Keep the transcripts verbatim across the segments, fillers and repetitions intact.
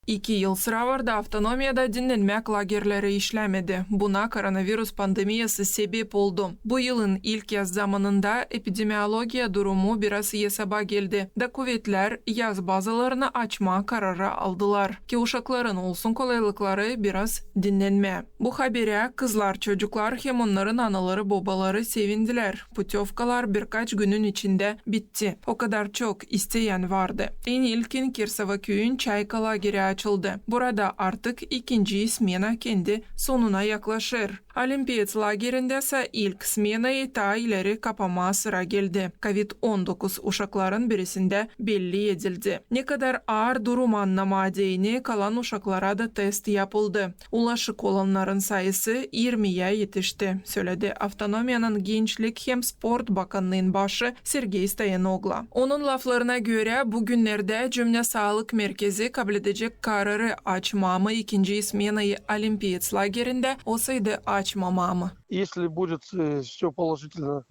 İki yıl sıra vardı avtonomiyada dinnenmäk lagerleri işlämedi. Buna koronavirus pandemiyası sebep oldu. Bu yılın ilk yaz zamanında epidemiologiya durumu biraz esaba geldi da kuvetlär yaz bazalarını açmaa kararı aldılar, ki uşakların olsun kolaylıkları biraz dinnenmää. Bu haberä kızlar, çocuklar hem onnarın anaları, bobaları sevindilär. Putövkalar birkaç günün içindä bitti. O kadar çok isteyän vardı. En ilkin Kirsova küüyün Çayka lageri açıldı. Burada artık ikinci smena kendi sonuna yaklaşêr. Olimpiyets lagerindä sä ilk smenayı taa ileri kapamaa sıra geldi. Kovid on dokuz uşakların birisindä belli edildi. Ne kadar aar durumu annamaa deyni kalan uşaklara da test yapıldı. Ulaşık olannarın sayısı irmiyä etişti, söledi avtonomiyanın gençlik hem sport bakannıın başı Sergey Stoyanoglo. Onun laflarına görä, bu günnerdä Cümnä saalık merkezi kabledecek kararı, açmaa mı ikinci smenayı Olimpiyets lagerindä, osaydı açmamaa mı. Если будет все положительно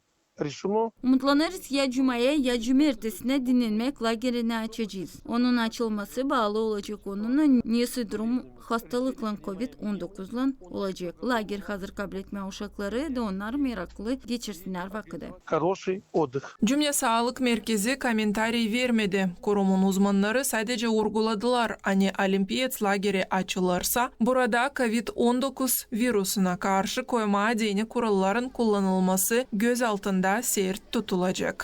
решено. Umutlanêrız, ya cumayä, ya cumertesinä dinnenmäk lagerini açacez. Onun açılması baalı olacek onunnan, nesoy durum hastalıklan, kovid on dokuzlan olacek. Lager hazır kabletmää uşakları da onnar meraklı geçirsinnär vakıdı. Хороший отдых. Cümnä saalık merkezi komentariy vermedi. Kurumun uzmannarı sadecä urguladılar, ani Olimpiyets lageri açılırsa, burada kovid on dokuz virusuna karşı koymaa deyni kuralların kullanılması göz altında sert tutulacek.